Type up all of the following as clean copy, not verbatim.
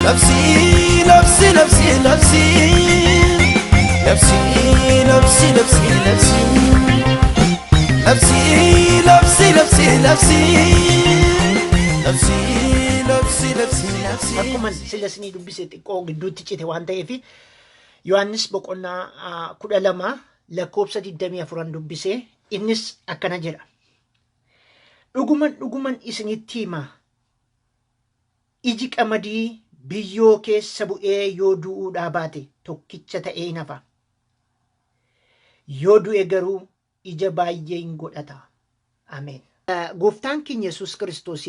Labsii labsii labsii labsii labsii labsii labsii labsii labsii labsii labsii labsii labsii labsii labsii. Akkuma sila isinii dubbise xiqqoo gidduutti cite waan ta'eef Yohaannis boqonnaa 12 lakkoofsa 24 dubbise innis akkana jedha. Dhuguman dhuguman isinitti hima iji qamadii biyyoo keessa bu'ee yoo du'uudhaa baate tokkicha ta'ee hin hafa. Yoo du'e garuu ija baay'ee hin godhata. Ameen. Gooftaan keenya Yesuus Kiristoos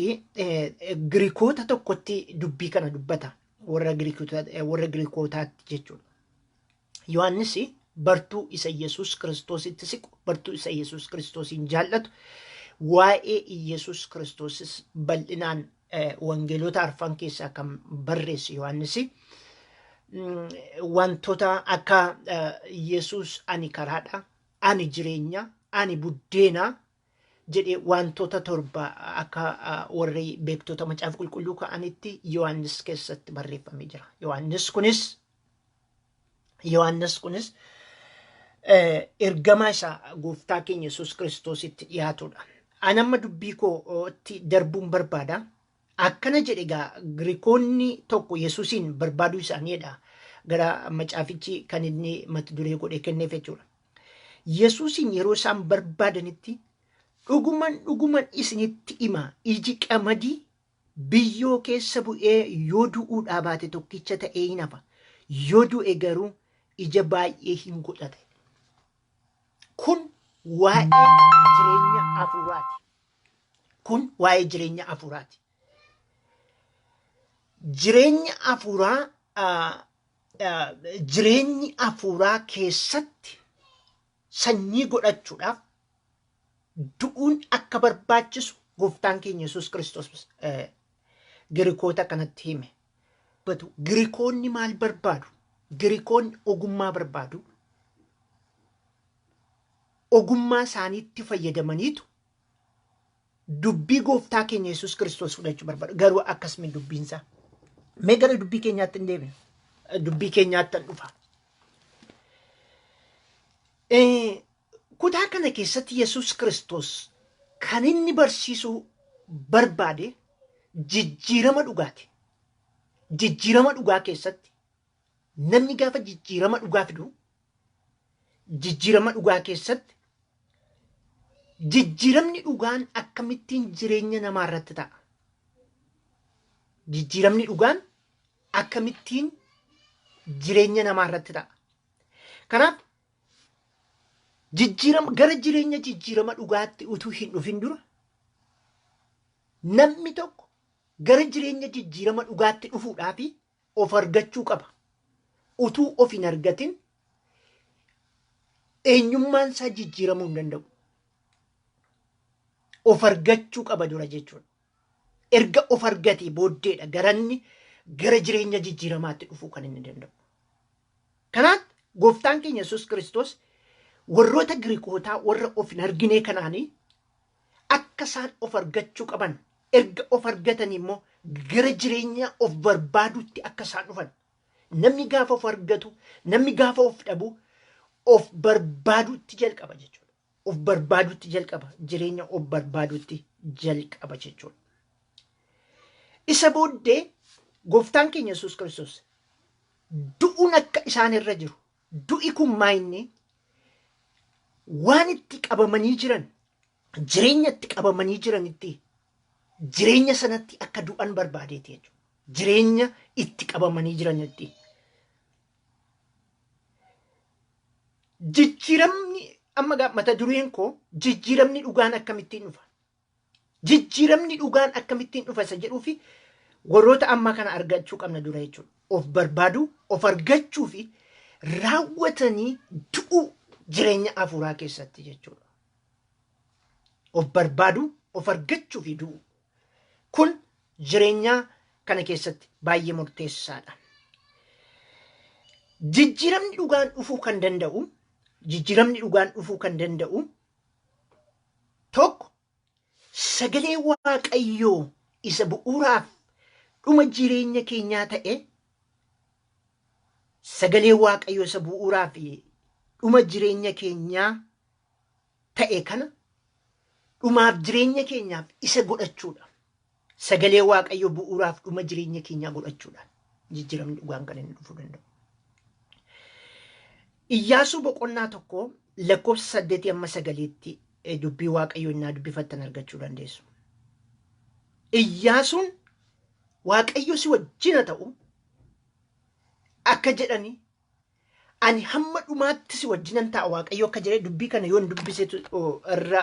Giriikoota tokkotti dubbii kana dubbata. Warra Giriikootaatti jechuudha. Yohaannis bartuu isa Yesuus Kiristoositti siqu, bartuu isa Yesuus Kiristoosiin jaallatu, waa'ee Yesuus Kiristoosis bal'inaan wangeelota arfan keessaa kan barreesse Yohaannis wantoota akka Yesuus ani karaadha, ani jireenya, ani buddeena jedhee wantoota torba akka warri beektota macaafa qulqulluu ka'anitti Yohaannis keessatti barreeffamee jira. Yohaannis kunis ergamaa isaa gooftaa keenya Yesuus Kiristoositti dhiyaatudha. Ani amma dubbii kootti darbuun barbaada. Akkana jedhe egaa Giriikoonni tokko Yesuusiin barbaaduu isaaniidha. Gara macaafichi kan inni mata duree godhee kenneef jechuudha. Yesuusiin yeroo isaan barbaadanitti dhuguman dhuguman isinitti hima iji qamadii biyyoo keessa bu'ee yoo du'uudhaa baate tokkicha ta'ee hin hafa. Yoo du'e garuu ija baay'ee hin godhata. Kun waa'ee jireenya hafuuraati. Kun waa'ee jireenya hafuuraati. Jireenya hafuuraa jireenyi hafuuraa keessatti sanyii godhachuudhaaf du'uun akka barbaachisu gooftaan keenya Yesuus Kiristoos Giriikoota kanatti hime. Giriikoonni maal barbaadu? Giriikoonni ogummaa barbaadu. Ogummaa isaaniitti fayyadamaniitu dubbii gooftaa keenya Yesuus Kiristoos fudhachuu barbaadu. Garuu akkasuma dubbiinsaa. Mee gara dubbii keenyaatti hin deebinu. Dubbii keenyaatti hin dhufa. Kutaa kana keessatti Yesuus Kiristoos kan inni barsiisuu barbaade jijjiirama dhugaati. Jijjiirama dhugaa keessatti namni gaafa jijjiirama dhugaa fidu jijjiirama dhugaa keessatti jijjiiramni dhugaan akkamittiin jireenya namaa irratti ta'a? Jijjiiramni dhugaan akkamittiin jireenya namaa irratti ta'a? Kanaaf jijjiirama gara jireenya jijjiirama dhugaatti utuu hin dhufin dura namni tokko gara jireenya jijjiirama dhugaatti dhufuudhaaf of argachuu qaba. Utuu of hin argatin eenyummaan isaa jijjiiramuu hin danda'u. Of argachuu qaba dura jechuudha. Erga of argatee booddeedha garanni gara jireenya jijjiiramaatti dhufuu kan inni danda'u. Kanaaf gooftaan keenya Yesuus Kiristoos warroota Giriikootaa warra of hin argine kanaanii akka isaan of argachuu qaban erga of argatanii immoo gara jireenya of barbaaduutti akka isaan dhufan. Namni gaafa of argatu, namni gaafa of dhabu of barbaaduutti jalqaba jechuudha. Of barbaaduutti jalqaba. Jireenya of barbaaduutti jalqaba jechuudha. Isa booddee gooftaan keenya Yesuus Kiristoos du'uun akka isaan irra jiru du'i kun maayinni waan itti qabamanii jiran jireenya itti qabamanii jiranitti jireenya sanatti akka du'an barbaadeeti jechuudha. Jireenya itti qabamanii jiranitti. Jijjiiramni amma mata dureen koo jijjiiramni dhugaan akkamittiin dhufa? Jijjiiramni dhugaan akkamittiin dhufa isa jedhuu fi warroota ammaa kana argachuu qabna dura jechuudha. Of barbaaduu, of argachuu fi raawwatanii du'uu jireenya hafuuraa keessatti jechuudha. Of barbaaduu, of argachuu fi du'uu. Kun jireenya kana keessatti baay'ee murteessaadha. Jijjiiramni dhugaan dhufuu kan danda'u, jijjiiramni dhugaan dhufuu kan danda'u tokko sagalee Waaqayyoo isa bu'uuraaf dhuma jireenya keenyaa ta'e, sagalee Waaqayyoo isa bu'uuraa fi dhuma jireenya keenyaa ta'e kana dhumaaf jireenya keenyaaf isa godhachuudha. Sagalee Waaqayyoo bu'uuraaf dhuma jireenya keenyaa godhachuudha. Jijjiiramni dhugaan kan inni dhufuu danda'u. Iyyaasuu boqonnaa 1 lakkoofsa 8 amma 9tti dubbii Waaqayyoo innaa dubbifattan argachuu dandeessu. Iyyaasuun Waaqayyo si wajjin haa ta'u akka jedhani, ani hamma dhumaatti si wajjinan ta'a Waaqayyo akka jedhe, dubbii kana yoon dubbisetu irra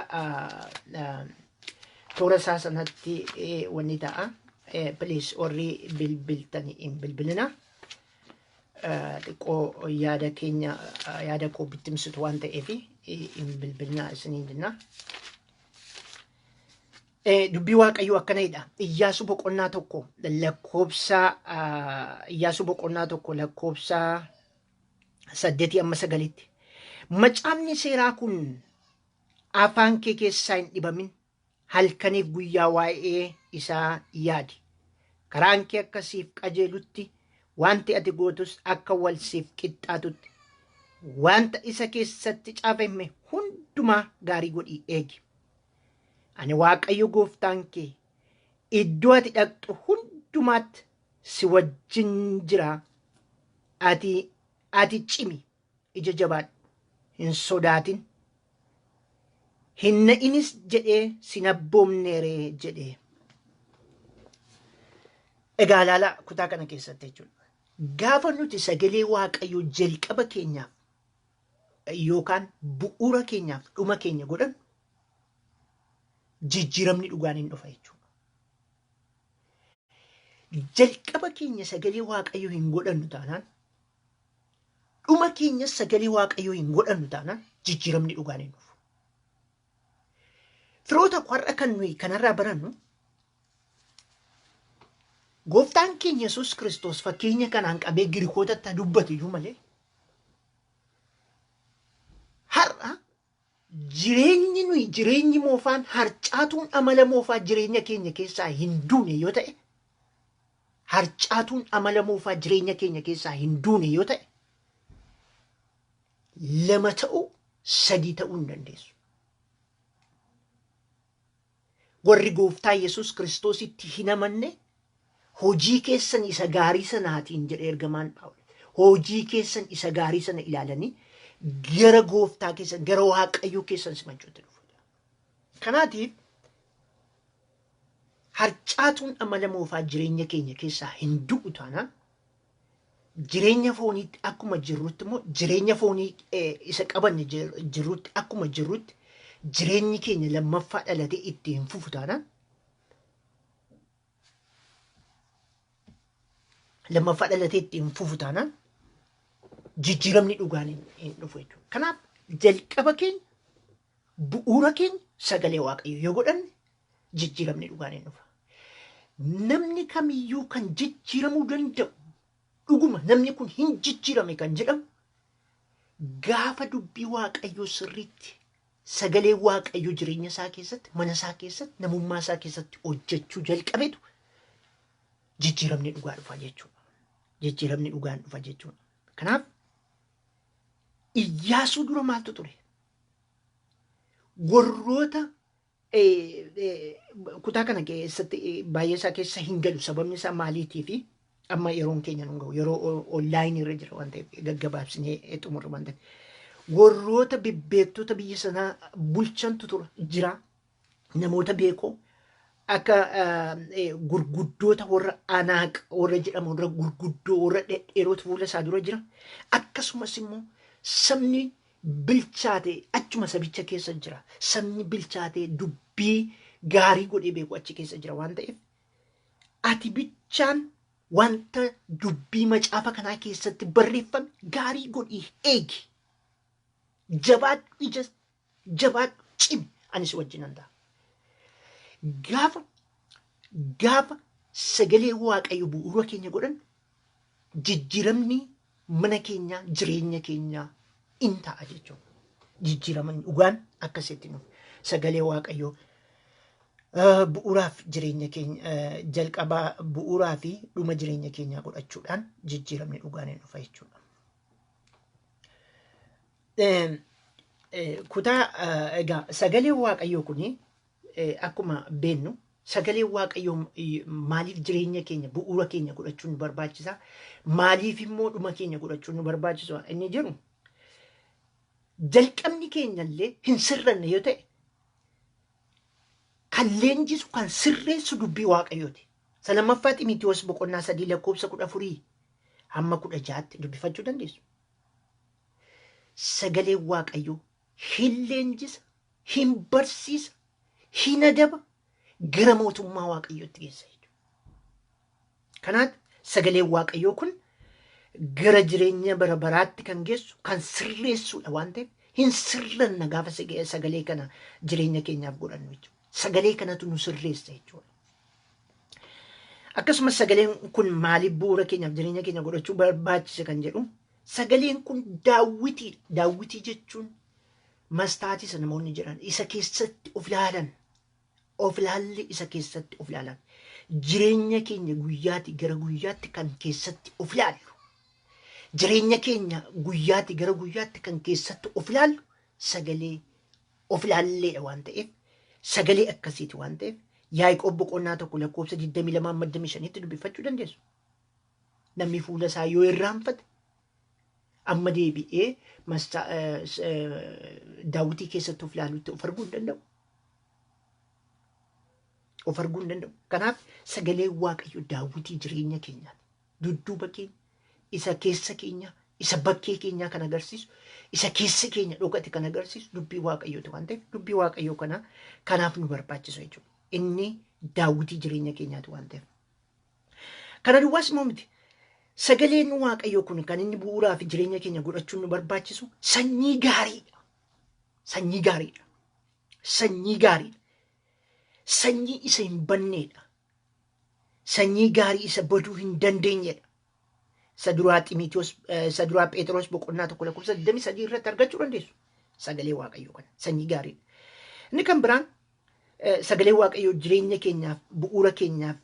toora isaa sanatti wanni ta'a. Please, warri bilbiltani hin bilbilina. Xiqqoo yaada keenya, yaada koo bittimsitu waan ta'eef hin bilbilinaa isiniin jenna. Dubbii Waaqayyoo akkana jedha. Iyyaasuu boqonnaa 1 lakkoofsa 8 amma 9tti. Macaafni seeraa kun afaan kee keessaa hin dhibamin, halkaniif guyyaa waa'ee isaa yaadi. Karaan kee akka siif qajeelutti, wanti ati gootus akka wal siif qixxaatutti, wanta isa keessatti caafame hundumaa gaarii godhii eegi. Ani Waaqayyo gooftaan kee iddoo ati dhaqxu hundumaatti si wajjin jira. Ati cimi, ija jabaadhu, hin sodaatin. Hin na'inis jedhee sin abboomneeree jedhee. Egaa ilaalaa kutaa kana keessatti jechuudha. Gaafa nuti sagalee Waaqayyoo jalqaba keenyaaf yookaan bu'uura keenyaaf dhuma keenya godhannu, jijjiiramni dhugaan hin dhufa jechuudha. Jalqaba keenya sagalee Waaqayyoo hin godhannu taanaan, dhuma keenya sagalee Waaqayyoo hin godhannu taanaan, jijjiiramni dhugaan hin dhufu. Firoota, har'a kan nuyi kanarraa barannu, gooftaan keenya Yesuus Kiristoos fakkeenya kanaan qabee Girikootatti dubbatu iyyuu malee, har'a jireenyi nuyi jireenyi moofaan, harcaatuun amala moofaa jireenya keenya keessaa hin duune yoo ta'e, harcaatuun amala moofaa jireenya keenya keessaa hin duune yoo ta'e, lama ta'uu, sadii ta'uu hin dandeessu. Warri gooftaa Yesuus Kiristoositti hin amanne hojii keessan isa gaarii sanaatiin jedhe ergamaan Phaawulos. Hojii keessan isa gaarii sana ilaalanii gara gooftaa keessan, gara Waaqayyoo keessan simachuutti dhufu. Kanaatiif harcaatuun amala moofaa jireenya keenya keessaa hin du'u taanaan, jireenya fooniitti akkuma jirrutti immoo, jireenya foonii isa qabanne jirrutti akkuma jirrutti, jireenyi keenya lammaffaa dhalatee itti hin fufu taanaan, lammaffaa dhalatee itti hin fufu taanaan, jijjiiramni dhugaan hin dhufu jechuudha. Kanaaf jalqaba keenya, bu'uura keenya sagalee Waaqayyoo yoo godhanne, jijjiiramni dhugaan hin dhufa. Namni kamiyyuu kan jijjiiramuu danda'u, dhuguma namni kun hin jijjiirame kan jedhamu, gaafa dubbii Waaqayyoo sirriitti, sagalee Waaqayyoo jireenya isaa keessatti, mana isaa keessatti, namummaa isaa keessatti hojjechuu jalqabetu jijjiiramni dhugaa dhufa jechuudha. Jijjiiramni dhugaan dhufa jechuudha. Kanaaf Iyyaasuu dura maaltu ture? Warroota kutaa kana keessatti baay'ee isaa keessa hin galu, sababni isaa maaliitii fi amma yeroon keenya nu gahu, yeroo online irra jira waan ta'eef, gaggabaabsinee xumurra waan ta'eef. Warroota bebbeektota biyya sanaa bulchantu tura jira. Namoota beekoo akka gurguddoota warra Anaaq warra jedhamu, warra gurguddoo, warra dhedheerootu fuula isaa dura jira. Akkasumas immoo sabni bilchaate achuma sabicha keessa jira. Sabni bilchaate dubbii gaarii godhee beeku achi keessa jira waan ta'eef, ati bichaan wanta dubbii macaafa kanaa keessatti barreeffame gaarii godhii eegi. Jabaadhu, ija jabaadhu, cimi, ani si wajjinan ta'a. Gaafa sagalee Waaqayyo bu'uura keenya godhan, jijjiiramni mana keenyaa, jireenya keenyaa in ta'a jechuudha. Jijjiiramni dhugaan akkasitti nuuf sagalee Waaqayyoo Bu'uuraaf jireenya keenya jalqabaa bu'uuraa fi dhuma jireenya keenyaa godhachuudhaan jijjiiramni dhugaan hin dhufa jechuudha. Kutaa egaa sagaleen Waaqayyoo kuni akkuma beennu sagaleen Waaqayyoo maaliif jireenya keenya bu'uura keenya godhachuun nu barbaachisa? Maaliif immoo dhuma keenya godhachuun nu barbaachisa? Inni jedhu jalqabni keenya illee hin sirranne yoo ta'e kan leenjisu kan sirreessu dubbii Waaqayyooti. Isa lammaffaa Ximitiyoos boqonnaa 3 lakkoofsa 14 hamma 16tti dubbifachuu dandeessu. Sagaleen Waaqayyoo hin leenjisa, hin barsiisa, hin adaba, gara mootummaa Waaqayyootti geessa jechuudha. Kanaaf sagaleen Waaqayyoo kun gara jireenya bara baraatti kan geessu kan sirreessuudha waan ta'eef hin sirranna gaafa sagalee kana jireenya keenyaaf godhannu jechuudha. Sagalee kanatu nu sirreessa jechuudha. Akkasumas sagaleen kun maaliif bu'uura keenyaaf jireenya keenya godhachuu barbaachise kan jedhu sagaleen kun daawwitiidha. Daawwitii jechuun mastaatii isa namoonni jedhan isa keessatti of ilaalan. Of ilaalli isa keessatti of ilaalan. Jireenya keenya guyyaati gara guyyaatti kan keessatti of ilaallu. Jireenya keenya guyyaati gara guyyaatti kan keessatti of ilaallu sagalee of ilaalleedha waan ta'eef sagalee akkasiiti waan ta'eef Yaaqoob boqonnaa 1 lakkoofsa 22 amma 25tti dubbifachuu dandeessu. Namni fuula isaa yoo irraanfate amma deebi'ee daawwitii keessatti of ilaalutti of arguu hin danda'u. Of arguu hin danda'u. Kanaaf sagaleen Waaqayyo daawwitii jireenya keenyaati. Dudduuba keenya, isa keessa keenya, isa bakkee keenyaa kan agarsiisu, isa keessa keenya dhokate kan agarsiisu dubbii Waaqayyooti waan ta'eef dubbii Waaqayyoo kana kanaaf nu barbaachisa jechuudha. Inni daawwitii jireenya keenyaati waan ta'eef. Kana duwwaas immoo miti. Sagaleen Waaqayyoo kun kan inni bu'uuraa fi jireenya keenya godhachuun nu barbaachisu sanyii gaariidha. Sanyii gaariidha. Sanyii gaariidha. Sanyii isa hin banneedha. Sanyii gaarii isa baduu hin dandeenyedha. Isa duraa Ximitiyoos, isa duraa Pheexiroos boqonnaa 1 lakkoofsa 23 irratti argachuu dandeessu. Sagalee Waaqayyoo kana sanyii gaariidha. Inni kan biraan sagalee Waaqayyoo jireenya keenyaaf bu'uura keenyaaf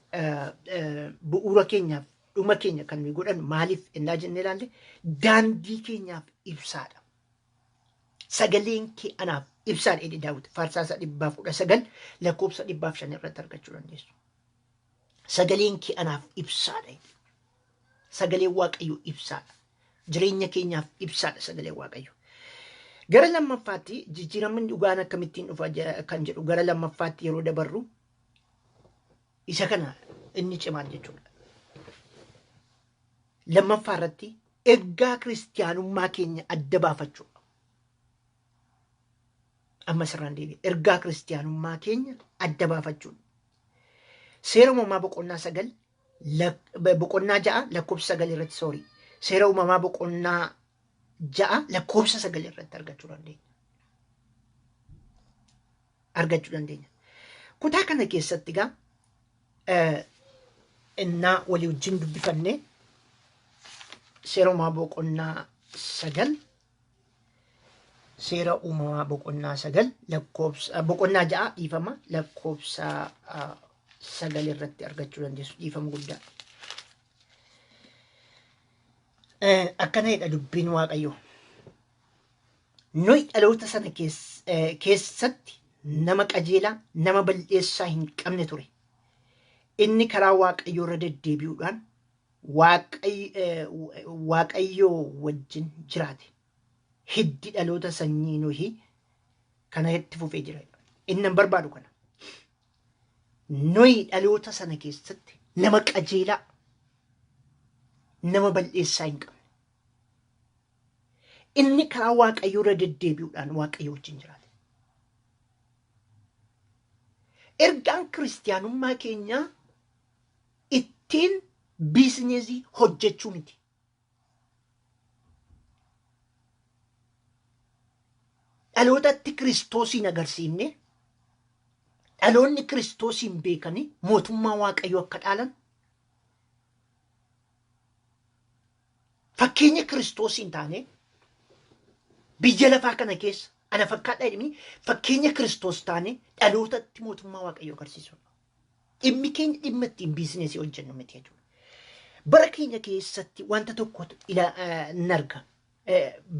bu'uura keenyaaf dhuma keenya kan nuyi godhannu maaliif ennaa jennee ilaalle daandii keenyaaf ibsaadha. Sagaleen kee anaaf ibsaadha jedhe Daawit faarsaa isaa 119 lakkoofsa 105 irratti argachuu dandeessu. Sagaleen kee anaaf ibsaadha jedhe. Sagaleen Waaqayyoo ibsaadha. Jireenya keenyaaf ibsaadha sagaleen Waaqayyoo. Gara lammaffaatti jijjiiramni dhugaan akkamittiin dhufa kan jedhu gara lammaffaatti yeroo dabarru isa kana inni cimaan jechuudha. Lammaffaa irratti ergaa kiristiyaanummaa keenya adda baafachuudha. Amma sirraan deebi'e. Ergaa kiristiyaanummaa keenya adda baafachuudha. Seera uumamaa boqonnaa 9 boqonnaa 6 lakkoofsa 9 irratti soorii. Seera uumamaa boqonnaa 6 lakkoofsa 9 irratti argachuu dandeenya. Argachuu dandeenya. Kutaa kana keessatti egaa innaa walii wajjin dubbifanne seera uumamaa boqonnaa 9 seera uumamaa boqonnaa 9 lakkoofsa boqonnaa 6 dhiifama lakkoofsa 9 irratti argachuu dandeessu dhiifama guddaa. Akkana jedha dubbiin Waaqayyoo. Nuyi dhaloota sana keessatti nama qajeelaa, nama balleessaa hin qabne ture. Inni karaa Waaqayyoo irra deddeebi'uudhaan Waaqayyoo wajjin jiraate. Hiddi dhaloota sanyii Nohii kana itti fufee jira. Inni hin barbaadu kana. Nuyi dhaloota sana keessatti nama qajeelaa, nama balleessaa hin qabne. Inni karaa Waaqayyoo irra deddeebi'uudhaan Waaqayyoo wajjin jiraate. Ergaan kiristiyaanummaa keenyaa ittiin biizineesii hojjechuu miti. Dhalootatti Kiristoosiin agarsiifne dhaloonni Kiristoosiin beekanii mootummaa Waaqayyoo akka dhaalan fakkeenya Kiristoosiin taane biyya lafaa kana keessa Ana fakkaadhaa jedhamni fakkeenya Kiristoos taane dhalootatti mootummaa Waaqayyoo agarsiisudha. Dhimmi keenya dhimma ittiin biizinesii hojjennu miti jechuudha. Bara keenya keessatti wanta tokkotu nan arga.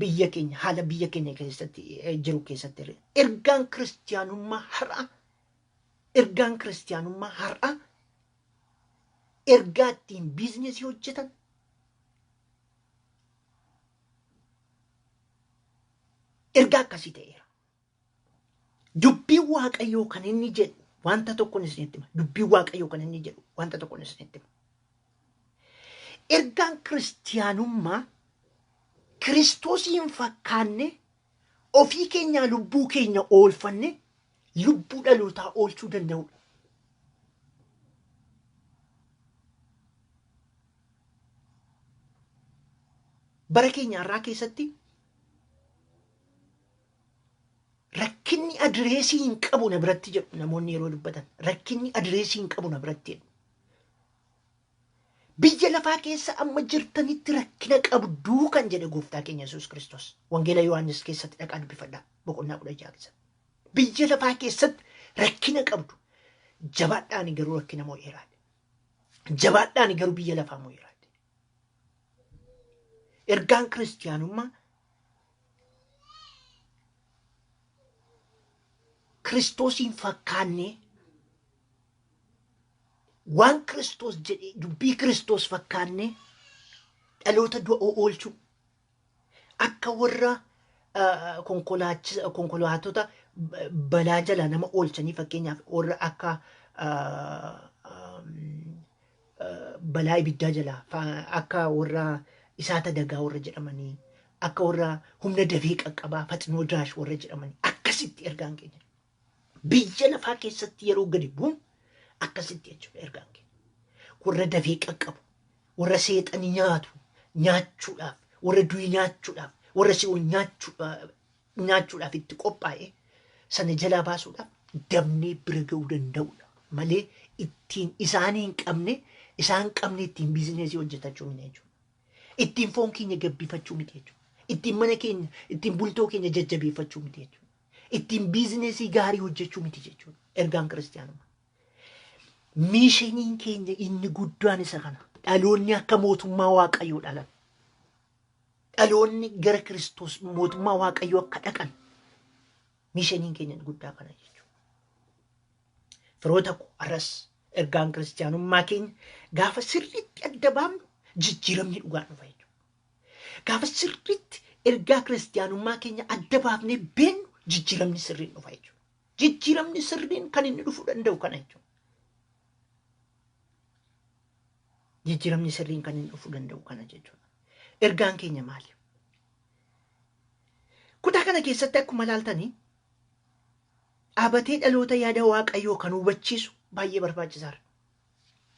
Biyya keenya, haala biyya keenya keessatti jiru keessatti ergaan kiristiyaanummaa har'a, ergaan kiristiyaanummaa har'a ergaa ittiin biizinesii hojjetan, ergaa akkasii ta'eera. Dubbiin Waaqayyoo kan inni jedhu wanta tokkoon isinitti hima. Dubbiin Waaqayyoo kan inni jedhu wanta tokkoon isinitti hima. Ergaan kiristiyaanummaa Kiristoosiin fakkaanne ofii keenyaa lubbuu keenya oolfanne lubbuu dhalootaa oolchuu danda'udha. Bara keenya har'aa keessatti rakkinni adireesii hin qabu na biratti jedhu namoonni yeroo dubbatan. Rakkinni adireesii hin qabu na biratti jedhu. Biyya lafaa keessa amma jirtanitti rakkina qabduu kan jedhe gooftaa keenya Yesuus Kiristoos. Wangeela Yohaannis keessatti dhaqaa dubbifadhaa boqonnaa 16 keessatti. Biyya lafaa keessatti rakkina qabdu. Jabaadhaan garuu rakkina moo'eera. Jabaadhaan garuu biyya lafaa moo'eera. Ergaan kiristiyaanummaa Kiristoosiin fakkaannee waan Kiristoos jedhee dubbii Kiristoos fakkaannee dhaloota du'a oolchuu akka warra konkolaatota balaa jala nama oolchanii, fakkeenyaaf warra akka balaa ibiddaa jalaa, akka warra isaata dagaa warra jedhamanii, akka warra humna dafee qaqqabaa faxinoo daash warra jedhamanii, akkasitti ergaan keenya. Biyya lafaa keessatti yeroo gadi bu'u akkasitti jechuudha ergaan keenya. Warra dafee qaqqabu, warra seexanii nyaatu nyaachuudhaaf, warra du'i nyaachuudhaaf, warra si'ool nyaachuudhaaf itti qophaa'e sana jalaa baasuudhaaf dabnee bira ga'uu danda'udha malee ittiin isaanii hin qabne, isaan qabne ittiin biizineesii hojjetachuu miti jechuudha. Ittiin foon keenya gabbifachuu miti jechuudha. Ittiin mana keenya, ittiin bultoo keenya jajjabeeffachuu miti jechuudha. Ittiin biizineesii gaarii hojjechuu miti jechuudha. Ergaan kiristiyaanummaa. Miishiniin keenya inni guddaan isa kana. Dhaloonni akka mootummaa Waaqayyoo dhalan. Dhaloonni gara Kiristoos mootummaa Waaqayyoo akka dhaqan. Miishiniin keenya inni guddaa kana jechuudha. Firoota koo, arras ergaan kiristiyaanummaa keenya gaafa sirriitti adda baafnu jijjiiramni dhugaan dhufa jechuudha. Gaafa sirriitti ergaa kiristiyaanummaa keenya adda baafnee beennu jijjiiramni sirriin dhufa jechuudha. Jijjiiramni sirriin kan inni dhufuu danda'u kana jechuudha. Jijjiiramni sirriin kan inni dhufuu danda'u kana jechuudha. Ergaan keenya maali? Kutaa kana keessatti akkuma ilaaltanii dhaabatee dhaloota yaada Waaqayyoo kan hubachiisu baay'ee barbaachisaadha.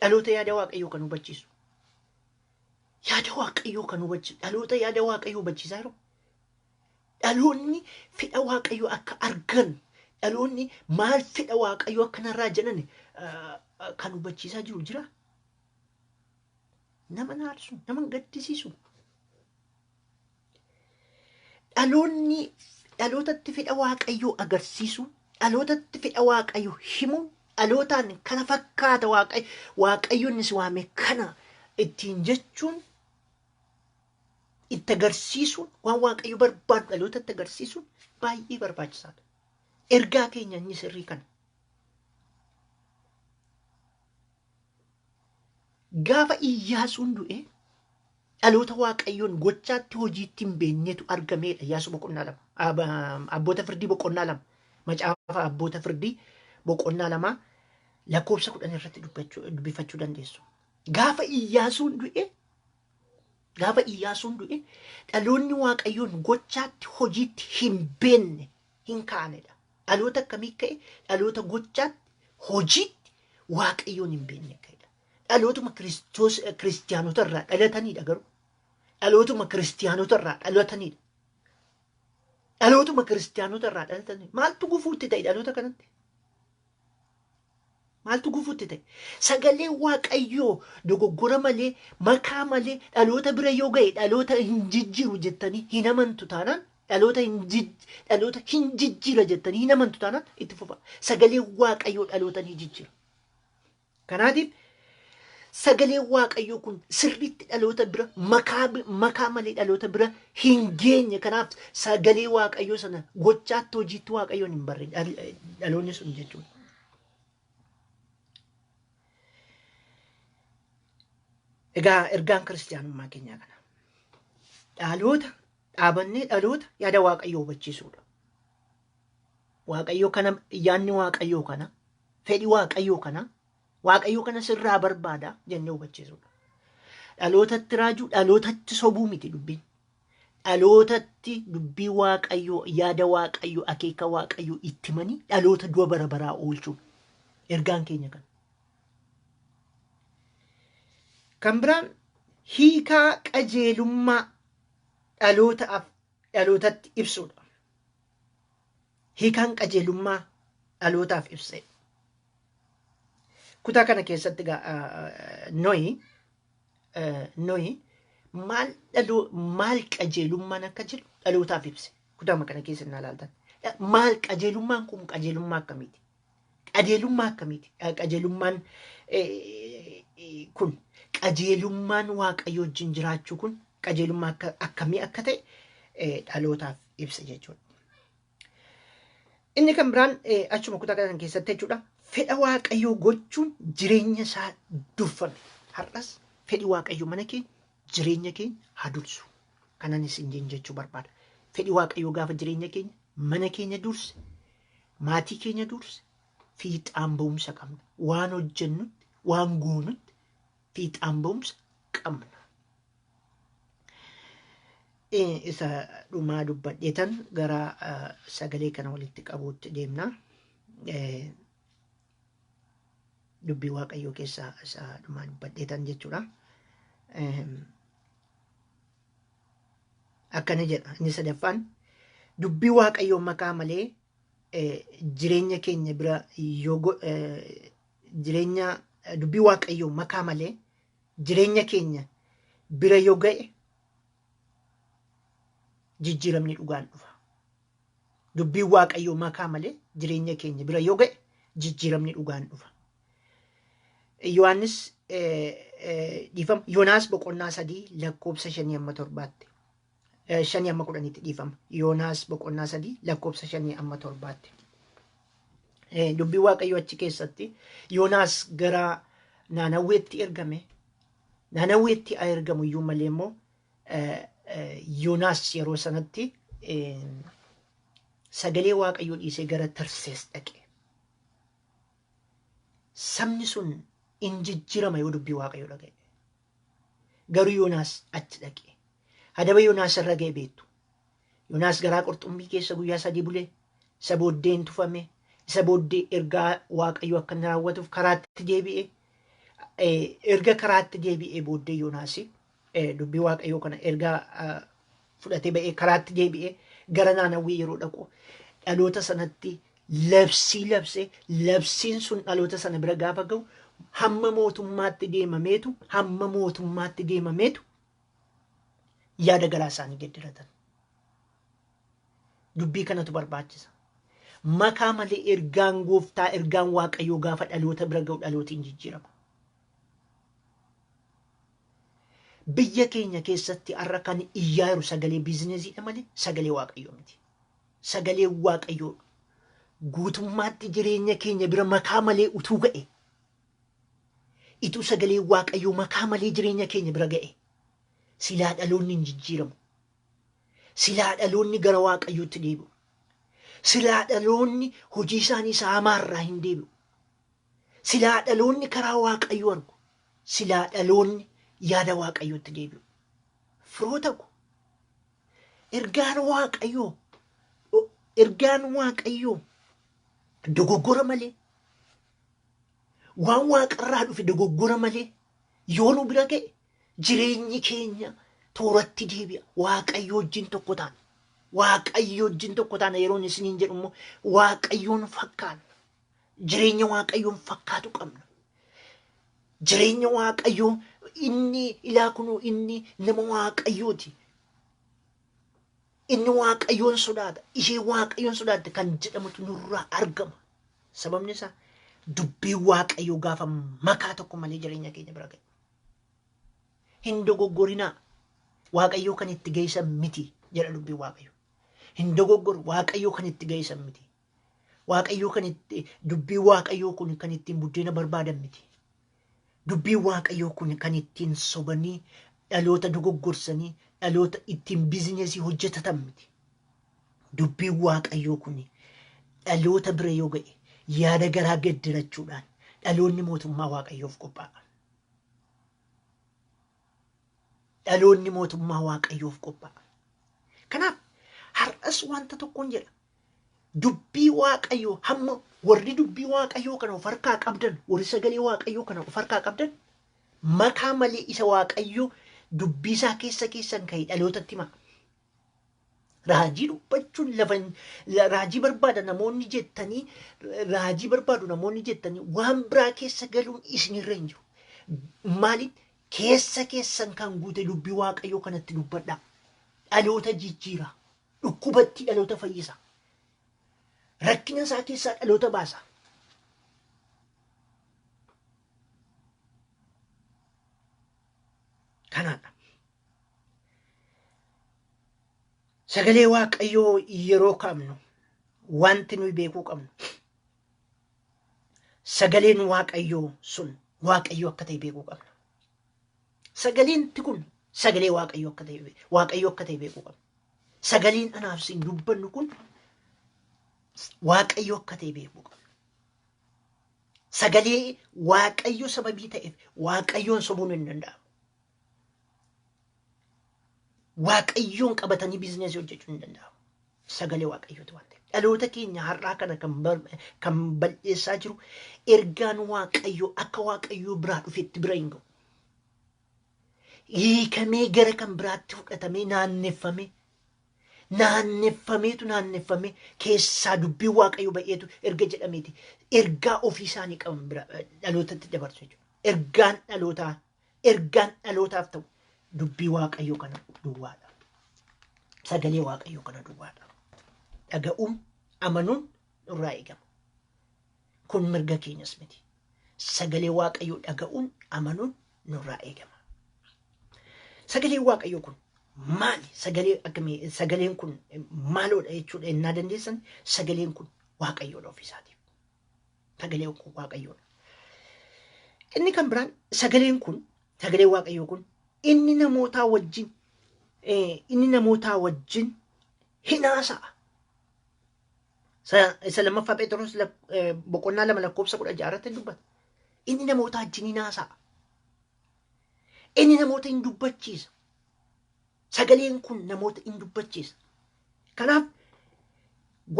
Dhaloota yaada Waaqayyoo kan hubachiisu. Yaada Waaqayyoo kan hubachiisu. Dhaloota yaada Waaqayyoo hubachiisaa jiru. Dhaloonni fedha Waaqayyoo akka argan, dhaloonni maal fedha Waaqayyoo akkanarraa jedhan kan hubachiisaa jiru jira. Nama naarsu, nama gaddisiisu. Dhaloonni dhalootatti fedha Waaqayyoo agarsiisuun, dhalootatti fedha Waaqayyoo himuun, dhalootaan kana fakkaata Waaqayyo, Waaqayyoon si waame kana ittiin jechuun, itti agarsiisuun, waan Waaqayyo barbaadu dhalootatti agarsiisuun baay'ee barbaachisaadha. Ergaa keenya inni sirrii kana. Gaafa Iyyaasuun du'e dhaloota Waaqayyoon gochaatti hojiitti hin beeknetu argameedha. Iyyaasuu boqonnaa 2. Abboota firdii boqonnaa 2. Macaafa abboota firdii boqonnaa 2 lakkoofsa 10 irratti dubbifachuu dandeessu. Gaafa Iyyaasuun du'e, gaafa Iyyaasuun du'e dhaloonni Waaqayyoon gochaatti hojiitti hin beekne hin kaanedha. Dhaloota akkamii ka'e? Dhaloota gochaatti hojiitti Waaqayyoon hin beekne ka'edha. Dhalootuma Kiristoos kiristiyaanota irraa dhalatanidha garuu. Dhalootuma kiristiyaanota irraa dhalatanidha. Dhalootuma kiristiyaanota irraa dhalatanidha. Maaltu gufuutti ta'e dhaloota kanatti? Maaltu gufuutti ta'e? Sagalee Waaqayyoo dogoggora malee, makaa malee dhaloota bira yoo ga'e dhaloota hin jijjiiru jettanii hin amantu taanaan Dhaloota hin dhaloota hin jijjiira jettanii hin amantu taanaan itti fufa. Sagalee Waaqayyoo dhaloota ni jijjiira. Kanaatiif sagalee Waaqayyoo kun sirriitti dhaloota bira makaa malee dhaloota bira hin geenye. Kanaaf sagalee Waaqayyoo sana gochaatti hojiitti Waaqayyoon hin barre dhaloonni sun jechuudha. Egaa ergaan kiristiyaanummaa keenyaa kana. Dhaloota dhaabannee dhaloota yaada Waaqayyoo hubachiisuudha. Waaqayyoo kana, yaadni Waaqayyoo kana, fedhi Waaqayyoo kana, Waaqayyoo kana sirraa barbaada jennee hubachiisuudha. Dhalootatti raajuu, dhalootatti sobuu miti dubbiin. Dhalootatti dubbii Waaqayyoo, yaada Waaqayyoo, akeeka Waaqayyoo itti himanii dhaloota du'a bara baraa oolchuudha. Ergaan keenya kana. Kan biraan hiikaa qajeelummaa dhalootaaf dhalootatti ibsuudha. Hiikaan qajeelummaa dhalootaaf ibse. Kutaa kana keessatti Nohi maal maal qajeelummaan akka jedhu dhalootaaf ibse. Kutaama kana keessa inni ilaaltan. Maal qajeelummaan kun qajeelummaa akkamiiti? Qajeelummaa akkamiiti? Qajeelummaan kun, qajeelummaan Waaqayyo wajjin jiraachuu kun qajeelummaa akkamii akka ta'e dhalootaaf ibsa jechuudha. Inni kan biraan achuma kutaa kana keessatti jechuudha. Fedha Waaqayyoo gochuun jireenya isaa durfame. Har'as fedhi Waaqayyoo mana keenya, jireenya keenya haa dursu. Kanan isin jechuu barbaada. Fedhi Waaqayyoo gaafa jireenya keenya, mana keenya durse, maatii keenya durse, fiixaan ba'umsa qabna. Waan hojjennutti, waan goonutti fiixaan ba'umsa qabna. Isa dhumaa dubbadheetan gara sagalee kana walitti qabuutti deemna. Dubbii Waaqayyoo keessaa isa dhumaa dubbadheetan jechuudha. Akkana jedha inni sadaffaan: dubbii Waaqayyoo makaa malee jireenya keenya bira yoo jireenya, dubbii Waaqayyoo makaa malee jireenya keenya bira yoo ga'e jijjiiramni dhugaan dhufa. Dubbiin Waaqayyoo makaa malee jireenya keenya bira yoo ga'e jijjiiramni dhugaan dhufa. Yohaannis, dhiifama, Yoonaas boqonnaa 3 lakkoobsa 5 amma 7tti. 5 amma 10tti, dhiifama. Yoonaas boqonnaa 3 lakkoobsa 5 amma 7tti. Dubbii Waaqayyoo achi keessatti Yoonaas gara Naanawweetti ergame. Naanawweetti haa ergamu iyyuu malee immoo Yoonaas yeroo sanatti sagalee Waaqayyoo dhiisee gara Tarsees dhaqe. Sabni sun in jijjiirama yoo dubbii Waaqayyoo dhaga'e. Garuu Yoonaas achi dhaqe. Adaba Yoonaas irra ga'e beektu. Yoonaas garaa qurxummii keessa guyyaa 3 bulee, isa booddee hin tufame, isa booddee ergaa Waaqayyoo akka inni raawwatuuf karaatti deebi'e. Erga karaatti deebi'ee booddee Yoonaas dubbii Waaqayyoo kana ergaa fudhatee ba'ee karaatti deebi'ee gara Naanawwii yeroo dhaqu dhaloota sanatti labsii labsee, labsiin sun dhaloota sana bira gaafa ga'u hamma mootummaatti deemameetu yaada garaa isaanii geddaratan. Dubbii kanatu barbaachisa. Makaa malee ergaan gooftaa, ergaan Waaqayyoo gaafa dhaloota bira ga'u dhalooti hin jijjiirama. Biyya keenya keessatti har'a kan iyyaa jiru sagalee biizineesiidha malee sagalee Waaqayyoo miti. Sagalee Waaqayyoo guutummaatti jireenya keenya bira makaa malee utuu ga'e, ituu sagalee Waaqayyoo makaa malee jireenya keenya bira ga'e, silaa dhaloonni hin jijjiiramu. Silaa dhaloonni gara Waaqayyootti deebi'u. Silaa dhaloonni hojii isaanii isa hamaarraa hin deebi'u. Silaa dhaloonni karaa Waaqayyoo argu. Silaa dhaloonni yaada Waaqayyootti deebi'u. Firoota ko, ergaan Waaqayyoo dogoggora malee, waan waaqarraa dhufe dogoggora malee yoo nu bira ga'e jireenyi keenya tooratti deebi'a. Waaqayyo wajjin tokko taana. Waaqayyo wajjin tokko taana yeroon isiniin jedhu immoo Waaqayyoon fakkaanna. Jireenya Waaqayyoon fakkaatu qabna. Jireenya Waaqayyoo inni ilaa kunuu inni nama Waaqayyooti. Inni Waaqayyoon sodaata, ishee Waaqayyoon sodaatte kan jedhamutu nurraa argama. Sababni isaa dubbii Waaqayyoo gaafa makaa tokko malee jireenya keenya bira ga'e. Hin dogoggorinaa. Waaqayyoo kan itti geessan miti jedha dubbii Waaqayyoo. Hin dogoggoru, Waaqayyoo kan itti geessan miti. Waaqayyoo kan itti dubbii Waaqayyoo kun kan ittiin buddeena barbaadan miti. Dubbii Waaqayyoo kun kan ittiin sobanii dhaloota dogoggorsanii dhaloota ittiin bizineesii hojjetatan miti. Dubbiin Waaqayyoo kun dhaloota bira yoo ga'e yaada garaa geddirachuudhaan dhaloonni mootummaa Waaqayyoof qophaa'a. Dhaloonni mootummaa Waaqayyoof qophaa'a. Kanaaf har'as wanta tokkoon jedha. Dubbii Waaqayyoo hamma warri dubbii Waaqayyoo kana of harkaa qabdan, warri sagalee Waaqayyoo kana of harkaa qabdan, makaa malee isa Waaqayyoo dubbii isaa keessa keessan ka'e dhalootatti hima. Raajii dubbachuun lafa raajii barbaada namoonni jettanii, raajii barbaadu namoonni jettanii waan biraa keessa galuun isinirra hin jiru. Maaliif keessa keessan kan guute dubbii Waaqayyoo kanatti dubbadhaa. Dhaloota jijjiira. Dhukkubatti dhaloota fayyisa. Rakkina isaa keessaa dhaloota baasa. Kanaadha. Sagalee Waaqayyoo yeroo kaabnu wanti nuyi beekuu qabnu sagaleen Waaqayyoo sun Waaqayyoo akka ta'e beekuu qabna. Sagaleen kun sagalee Waaqayyoo akka ta'e Waaqayyoo akka ta'e beekuu qabna. Sagaleen anaaf siin dubbannu kun Waaqayyoo akka ta'e beekuu qabna. Sagalee Waaqayyoo sababii ta'eef Waaqayyoon sobuun hin danda'amu. Waaqayyoon qabatanii biizinesii hojjechuun hin danda'amu. Sagalee Waaqayyooti waan ta'eef. Dhaloota keenya har'aa kana kan bal'eessaa jiru ergaan Waaqayyoo akka Waaqayyoo biraa dhufetti bira hin ga'u. Hiikamee gara kan biraatti fudhatamee naanneffamee naanneffameetu naanneffamee keessaa dubbii Waaqayyoo ba'eetu erga jedhameeti ergaa ofii isaanii qaban bira dhalootatti dabarsu jechuudha. Ergaan dhalootaa ergaan dhalootaaf ta'u dubbii Waaqayyoo kana duwwaadha. Sagalee Waaqayyoo kana duwwaadha. Dhaga'uun amanuun nurraa eegama. Kun mirga keenyas miti. Sagalee Waaqayyoo dhaga'uun amanuun nurraa eegama. Sagaleen Waaqayyoo kun maali? Sagalee akkamii? Sagaleen kun maaloodha jechuudha ennaa dandeessan sagaleen kun Waaqayyoodha ofiisaatiif. Sagaleen kun Waaqayyoodha. Inni kan biraan sagaleen kun sagaleen Waaqayyoo kun inni namootaa wajjin inni namootaa wajjin hin haasa'a. Isa lammaffaa Phexros boqonnaa 2 lakkoofsa 16 irratti dubbata. Inni namoota wajjin hin haasa'a. Inni namoota hin dubbachiisa. Sagaleen kun namoota hin dubbachiisa. Kanaaf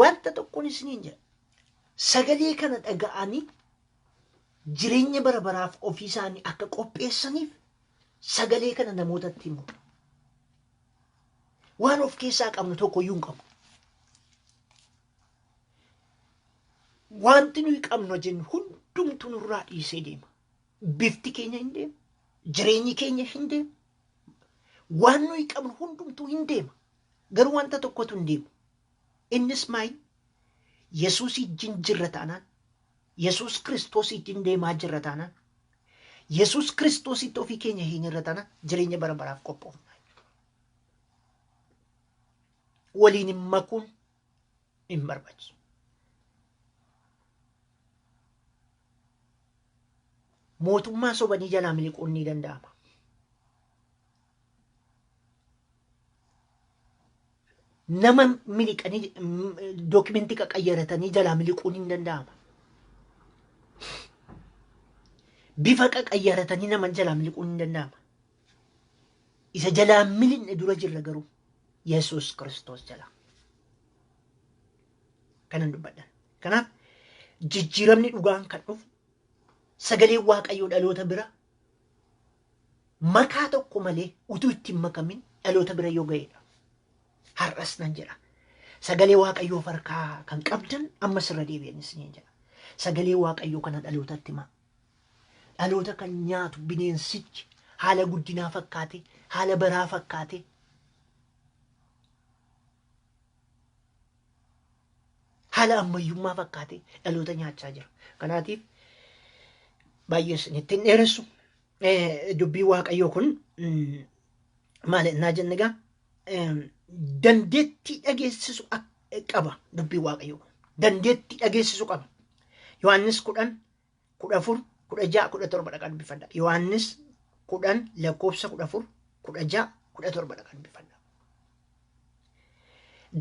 wanta tokkoon isiniin jedha. Sagalee kana dhaga'anii jireenya bara baraaf ofii isaanii akka qopheessaniif sagalee kana namootatti himu. Waan of keessaa qabnu tokko iyyuu hin qabnu. Wanti nuyi qabnu jennu hundumtu nurraa dhiisee deema. Bifti keenya hin deema. Jireenyi keenya hin deema. Waan nuyi qabnu hundumtuu hin deema. Garuu wanta tokkotu hin deemu. Innis maali? Yesuus ijjin jirra taanaan, Yesuus Kiristoos ijjin deemaa jirra taanaan, Yesuus Kiristoositti ofii keenya hin irra taanaan jireenya bara baraaf qophoofna. Waliin hin makuun hin barbaachisu. Mootummaa sobanii jalaa miliquun ni danda'ama. Nama miliqanii dookimentii qaqayyaratanii jalaa miliquun hin danda'ama. Bifa qaqayyaratanii nama jalaa miliquun hin danda'ama. Isa jalaa miliqne dura jirra garuu Yesuus Kiristoos jalaa. Kanan dubbadhan. Kanaaf jijjiiramni dhugaan kan dhufu sagalee Waaqayyoo dhaloota bira makaa tokko malee utuu itti hin makamin dhaloota bira yoo ga'edha. Har'as nan jedha. Sagalee Waaqayyoo farkaa kan qabdan ammas irra deebi'an isiniin jedha. Sagalee Waaqayyoo kana dhalootatti himaa. Dhaloota kan nyaatu bineensichi haala guddinaa fakkaate, haala baraa fakkaate. Haala ammayyummaa fakkaatee dhaloota nyaachaa jira. Kanaatiif baay'ee isinitti hin dheeressu. Dubbii Waaqayyoo kun maal ennaa jenne egaa dandeettii dhageessisu qaba dubbii Waaqayyoo kun. Dandeettii dhageessisu qaba. Yohaannis 10, 14, 16, 17 dhaqaa dubbifadha. Yohaannis 10 lakkoofsa 14, 16, 17 dhaqaa dubbifadha.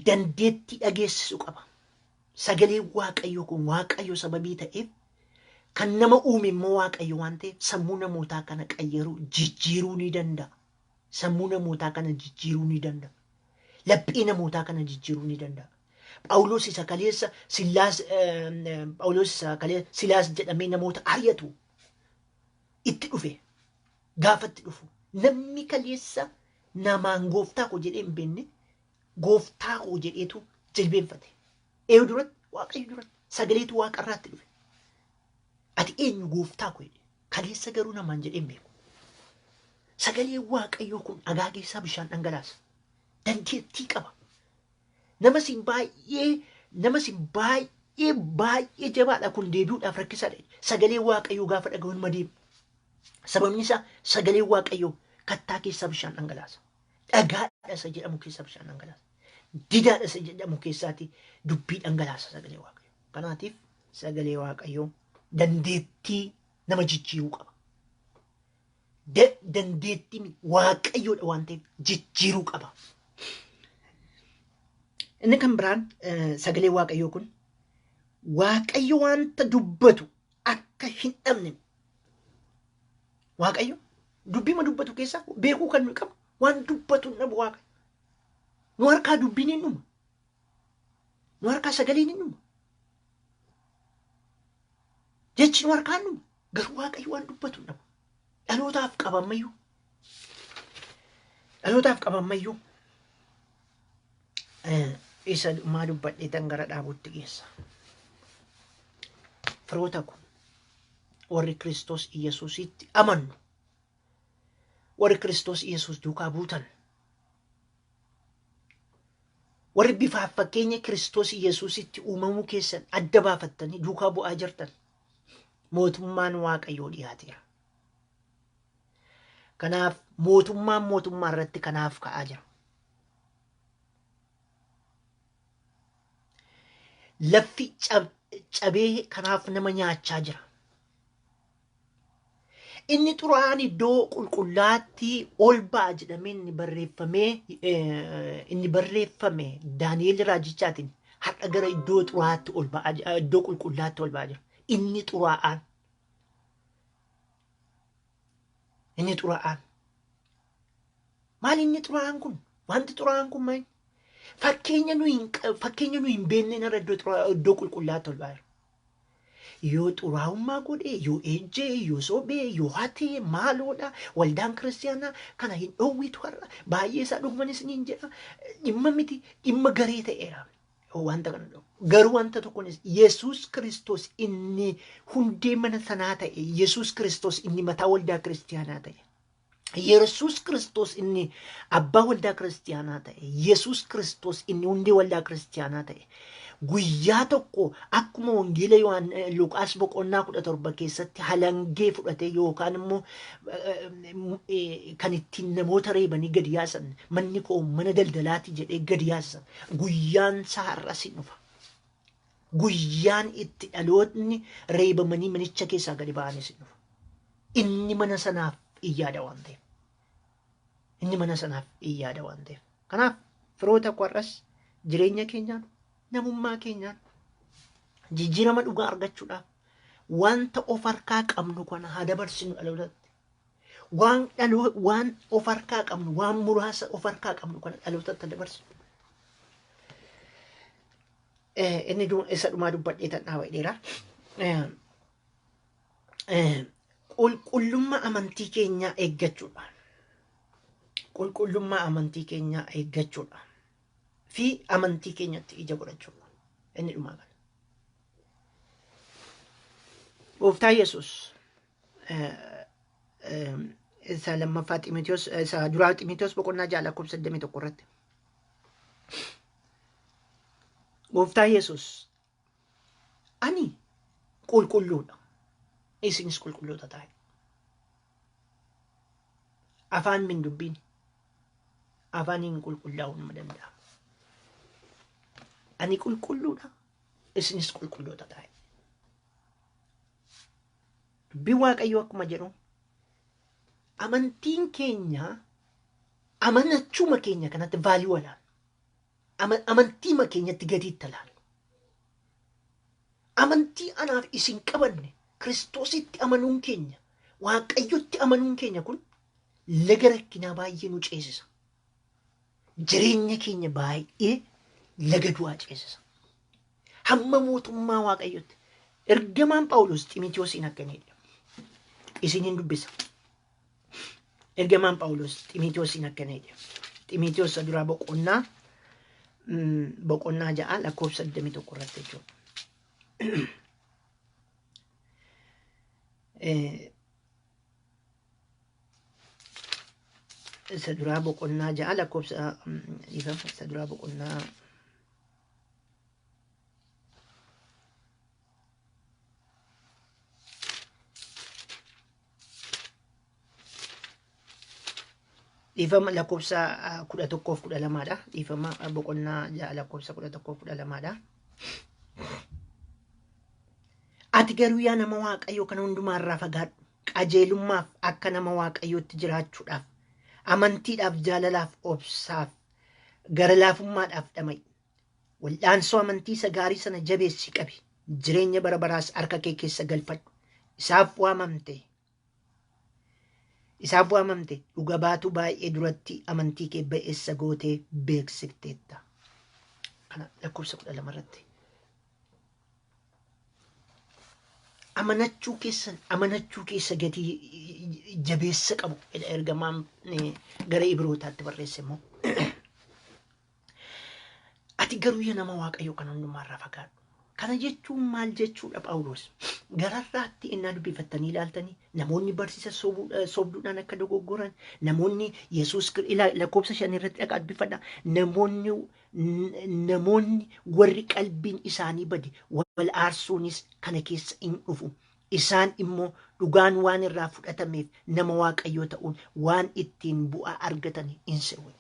Dandeettii dhageessisu qaba. Sagalee Waaqayyoo kun Waaqayyo sababii ta'eef kan nama uume immoo Waaqayyo waan ta'eef sammuu namootaa kana qayyaruu jijjiiruu ni danda'a. Sammuu namootaa kana jijjiiruu ni danda'a. Laphee namootaa kana jijjiiruu ni danda'a. Phaawulos isa kaleessa Sillaas Phaawulos isa kaleessa Silaas jedhamee namoota ari'atu itti dhufe gaafa itti dhufu namni kaleessa namaan gooftaa koo jedhee hin beekne gooftaa koo jedheetu jilbeenfate. Eenyu duratti? Waaqayyo duratti. Sagaleetu waaqarraatti dhufe. Ati eenyu gooftaa koo jedhe. Kaleessa garuu namaan jedhee hin beeku. Sagalee Waaqayyoo kun dhagaa keessaa bishaan dhangalaasa. Dandeettii qaba. Nama sin baay'ee nama sin baay'ee baay'ee jabaadha kun deebi'uudhaaf rakkisaadha. Sagalee Waaqayyoo gaafa dhaga'u nima deema. Sababni isaa sagalee Waaqayyoo kattaa keessaa bishaan dhangalaasa. Dhagaadha isa jedhamu keessaa bishaan dhangalaasa. Didaadha isa jedhamu keessaati dubbii dhangalaasa sagalee Waaqayyoo. Kanaatiif sagalee Waaqayyoo dandeettii nama jijjiiruu qaba. Dandeettii Waaqayyoodha waan ta'eef jijjiiruu qaba. Inni kan biraan sagalee Waaqayyoo kun Waaqayyo wanta dubbatu akka hin dhabne Waaqayyo dubbiima dubbatu keessaa beekuu kan nuyi qabu waan dubbatu hin dhabu Waaqayyo. Nu harkaa dubbiin hin dhuma. Nu harkaa sagaleen hin dhuma. Jechi nu harkaa hin dhuma. Garuu Waaqayyo waan dubbatu hin dhabu. Dhalootaaf qaba ammayyuu. Dhalootaaf qaba ammayyuu. Isa dhumaa dubbadhee tan gara dhaabutti geessa. Firoota ko warri Kiristoos Iyyasuusitti amannu warri Kiristoos Iyyasuus duukaa buutan warri bifaaf fakkeenya Kiristoos Iyyasuusitti uumamuu keessan adda baafattanii duukaa bu'aa jirtan mootummaan Waaqayyoo dhiyaateera. Kanaaf mootummaan mootummaa irratti kanaaf ka'aa jira. Lafti cabee kanaaf nama nyaachaa jira. Inni xuraa'aan iddoo qulqullaatti ol ba'a jedhamee inni barreeffamee inni barreeffame Daani'el raajichaatiin har'a gara iddoo xuraa'aatti ol ba'aa iddoo qulqullaatti ol ba'aa jira. Inni xuraa'aan inni xuraa'aan maal inni xuraa'aan kun wanti xuraa'aan kun maal fakkeenya nu hin fakkeenya nu hin beekneen irra iddoo xuraa'aa iddoo qulqullaatti ol ba'aa jira. Yoo xuraa'ummaa godhe, yoo ejjee, yoo sobee, yoo hatee, maaloodha. Waldaan kiristiyaanaa kana hin dhoowwitu har'a. Baay'ee isaa dhugumanis niin jedha. Dhimma miti, dhimma garee ta'eera. Wanta kana dhowwu. Garuu wanta tokkonis Yesuus Kiristoos inni hundee mana sanaa ta'e, Yesuus Kiristoos inni mataa waldaa kiristiyaanaa ta'e. Yesuus Kiristoos inni abbaa waldaa kiristiyaanaa ta'e, Yesuus Kiristoos inni hundee waldaa kiristiyaanaa ta'e, guyyaa tokko akkuma wangeela Yohaan Luqaas boqonnaa 17 keessatti halangee fudhatee yookaan immoo kan ittiin namoota reebanii gadi yaasan manni koo mana daldalaati jedhee gadi yaasan guyyaan isaa har'as hin dhufa. Guyyaan itti dhalootni reebamanii manicha keessaa gadi ba'anis hin dhufa. Inni mana sanaaf in yaada waan ta'eef. Inni mana sanaaf in yaada waan ta'eef. Kanaaf firoota koo har'as jireenya keenyaan namummaa keenyaan jijjiirama dhugaa argachuudhaaf wanta of harkaa qabnu kana haa dabarsinu dhalootatti. Waan dhaloo waan of harkaa qabnu waan muraasa of harkaa qabnu kana dhalootatti dabarsinu. Inni isa dhumaa dubbadhee tan dhaaba jedheera. Qulqullummaa amantii keenyaa eeggachuudha. Qulqullummaa amantii keenyaa eeggachuudha. Fi amantii keenyatti ija godhachuudha. Inni dhumaa kana. Gooftaa Yesuus isa lammaffaa Ximitewoos isa duraa Ximitewoos boqonnaa 6 lakkoofsa 21 irratti. Gooftaa Yesuus Ani qulqulluudha. Isinis qulqulloota ta'a. Afaan min dubbiin afaaniin qulqullaa'uu nama danda'a. Ani qulqulluudha. Isinis qulqulloota ta'a. Dubbiin Waaqayyoo akkuma jedhu amantiin keenya amanachuma keenya kanatti value alaannu. Amantiima keenyatti gatii itti laannu. Amantii anaaf isin qabanne, Kiristoositti amanuun keenya, Waaqayyotti amanuun keenya kun laga rakkinaa baay'ee nu ceesisa. Jireenya keenya baay'ee laga du'aa ceesisa. Hamma mootummaa Waaqayyotti. Ergamaan Phaawulos Ximitiyoosiin akkana jedha. Isiniin dubbisa. Ergamaan Phaawulos Ximitiyoosiin akkana jedha. Ximitiyoos isa duraa boqonnaa 6 lakkoofsa 21 irratti jechuudha. Isa duraa boqonnaa 6 lakkoofsa, dhiifama, isa duraa boqonnaa dhiifama, lakkoofsa 11f 12dha. Dhiifama, boqonnaa 6 lakkoofsa 11f 12dha. Ati garuu yaa nama Waaqayyoo, kana hundumaarraa fagaadhu. Qajeelummaaf, akka nama Waaqayyootti jiraachuudhaaf, amantiidhaaf, jaalalaaf, obsaaf, gara laafummaadhaaf dhama'i. Wal'aansoo amantii isa gaarii sana jabeessi qabi. Jireenya bara baraas harka kee keessa galfadhu. Isaaf waamamte. Isaaf waamamte, dhuga baatuu baay'ee duratti amantii kee ba'eessa gootee beeksifteetta. Kana lakkoofsa 12 irratti. Amanachuu keessan, amanachuu keessa gatii jabeessa qabu jedha ergamaan gara Ibrootaatti barreesse immoo. Ati garuu yaa nama Waaqayyoo, kan hundumaarraa fagaadhu. Kana jechuun maal jechuudha, Phaawulos? Gararraatti innaa dubbifattanii ilaaltanii, namoonni barsiisa sobduudhaan akka dogoggoran, namoonni Yesuus lakkoofsa 5 irratti dhaqaa dubbifadha. Namoonni warri qalbiin isaanii bade wal aarsuunis kana keessa in dhufu. Isaan immoo dhugaan waan irraa fudhatameef nama Waaqayyoo ta'uun waan ittiin bu'aa argatan hin se'u.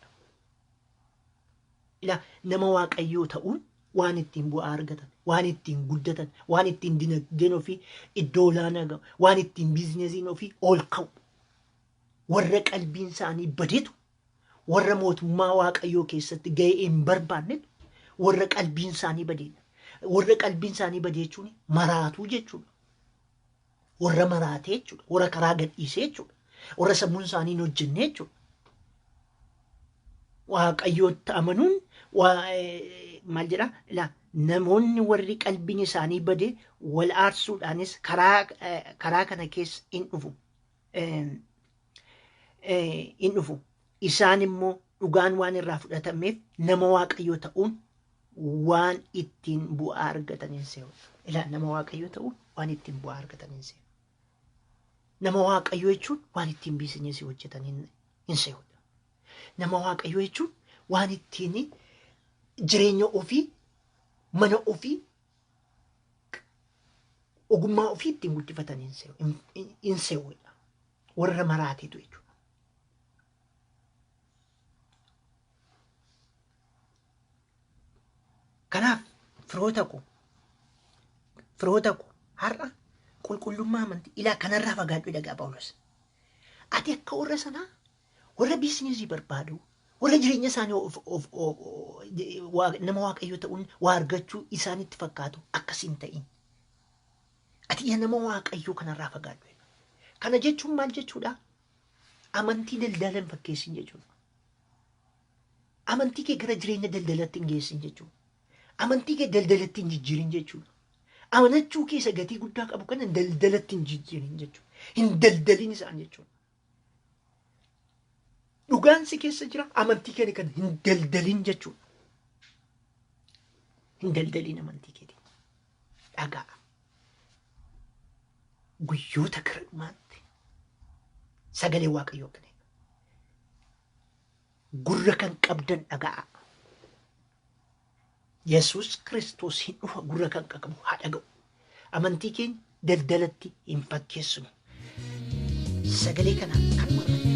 Ilaa, nama Waaqayyoo ta'uun waan ittiin bu'aa argatan, waan ittiin guddatan, waan ittiin dinagdeen ofii iddoo olaanaa ga'u, waan ittiin biizinesiin ofii ol ka'u. Warra qalbiin isaanii badetu, warra mootummaa Waaqayyoo keessatti ga'ee hin barbaannetu warra qalbiin isaanii badeedha. Warra qalbiin isaanii bade jechuun maraatuu jechuudha. Warra maraatee jechuudha. Warra karaa gadhiisee jechuudha. Warra sammuun isaanii hin hojjenne jechuudha. Waaqayyootti amanuun maal jedha? Ilaa, namoonni warri qalbiin isaanii bade wal aarsuudhaanis karaa kana keessa in dhufu. In dhufu. Isaan immoo dhugaan waan irraa fudhatameef nama Waaqayyoo ta'uun waan ittiin bu'aa argatan hin se'u. Ilaa, nama Waaqayyoo ta'uun waan ittiin bu'aa argatan hin se'u. Nama Waaqayyoo jechuun waan ittiin biizinesii hojjetan hin se'u. Nama Waaqayyoo jechuun waan ittiin jireenya ofii, mana ofii, ogummaa ofii ittiin guddifatan hin se'u. Hin se'udha. Warra maraateetu jechuudha. Kanaaf firoota koo, firoota koo, har'a qulqullummaa amantii, ilaa, kanarraa fagaadhu dhagaa Phaawulos. Ati akka warra sanaa, warra biizinesii barbaadu, warra jireenya isaanii of nama Waaqayyo ta'uun waa argachuu isaanitti fakkaatu akkas hin ta'in. Ati yaa nama Waaqayyoo, kanarraa fagaadhu. Kana jechuun maal jechuudha? Amantii daldala hin fakkeessin jechuudha. Amantii kee gara jireenya daldalatti hin geessin jechuudha. Amantii kee daldalatti hin jijjiirin jechuudha. Amanachuu keessa gatii guddaa qabu kana daldalatti hin jijjiirin jechuudha. Hin daldalin isaan jechuudha. Dhugaan si keessa jira, amantii kee kana hin daldalin jechuudha. Hin daldalin amantii keetiin. Dhagaa. Guyyoota gara dhumaatti sagalee Waaqayyoo akkana jedha. Gurra kan qabdan dhaga'a. Yesuus Kiristoos hin dhufa, gurra kan qabu haa dhaga'u. Amantii keenya daldalatti hin fakkeessinu. Sagalee kana kanuma irratti.